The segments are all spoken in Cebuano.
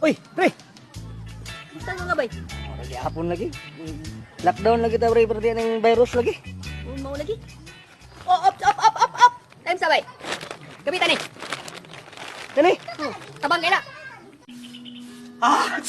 Uy, pre. Basta nga bay. Lagi hapon lagi. Lockdown lagi ta pre, pero di ng virus lagi. Mau lagi. Oh, up, up, up, up, up. Time sa bay. Kapitan ni. Kani? Tabang kaila. Ah!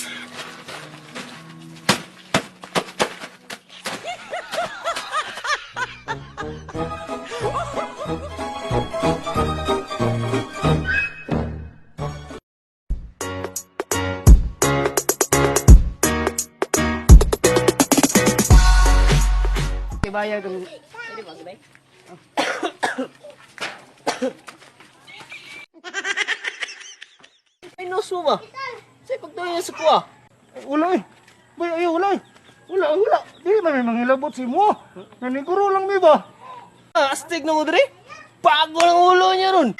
Bayar kung Pwede ba, bay? Ay, no, suma. Sa pagtuyo sa kuha. Wala eh. Bay, ay, wala eh. Wala, wala. Di man may manghilabot si mo. Naniguro lang mi ba? Ah, astig na mo dre. Bago ng ulo niya ron.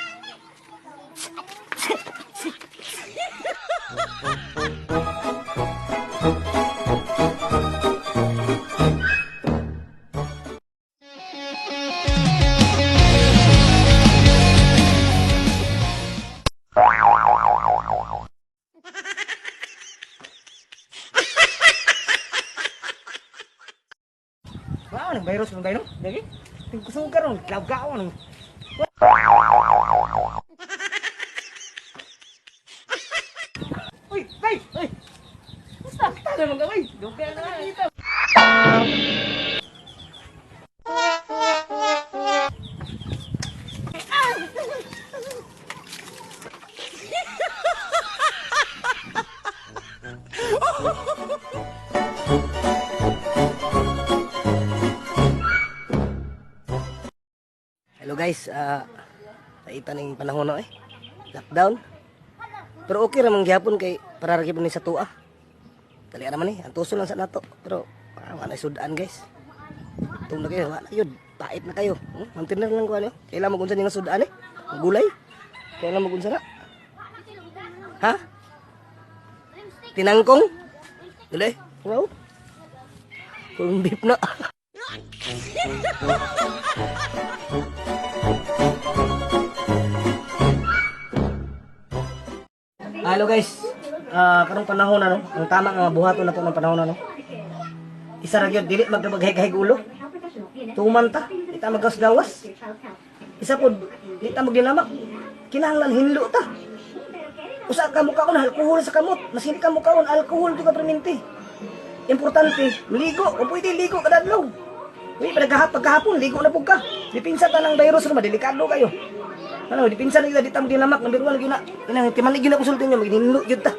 Wow, nang virus man tayo no? Lagi? Tingkusog ka ron, klabgaw nung. Uy, bay! Uy! Basta, basta naman ka, bay! Dugay na kita. Hello guys, naita ning panahon na eh. Lockdown. Pero okay ra man gihapon kay para ra gyud ni sa tuwa. Dali ra man eh, ang tuso lang sa nato. Pero wala sudan guys. Tung na kayo, wala yun. Pait na kayo. Mantiner lang ko ano. Kailan magunsa ni nga sudan eh. Ang gulay. Kailan magunsa na. Ha? Tinangkong? Dali. Wow. Kung beef na. Hello guys. Karong panahon ano, ang tama nga buhaton na to ng panahon ano. Isa ra gyud dili magkabaghay ulo. Tuman ta, di ta magawas-gawas. Isa pod, di ta magdinamak. Kinahanglan hinlo ta. Usa ka mukaon alkohol sa kamot, mas hindi ka mukaon alkohol to ka perminti. Importante, ligo, kung pwede ligo kada adlaw. Uy, pagkahapon, ligo na pud ka. Dipinsa ta ng virus ro, madelikado kayo. Ano, dipinsa na gyud di ta magdinamak, number 1 gyud na. Inang timalig gyud na konsultin niyo, maghinlo gyud ta.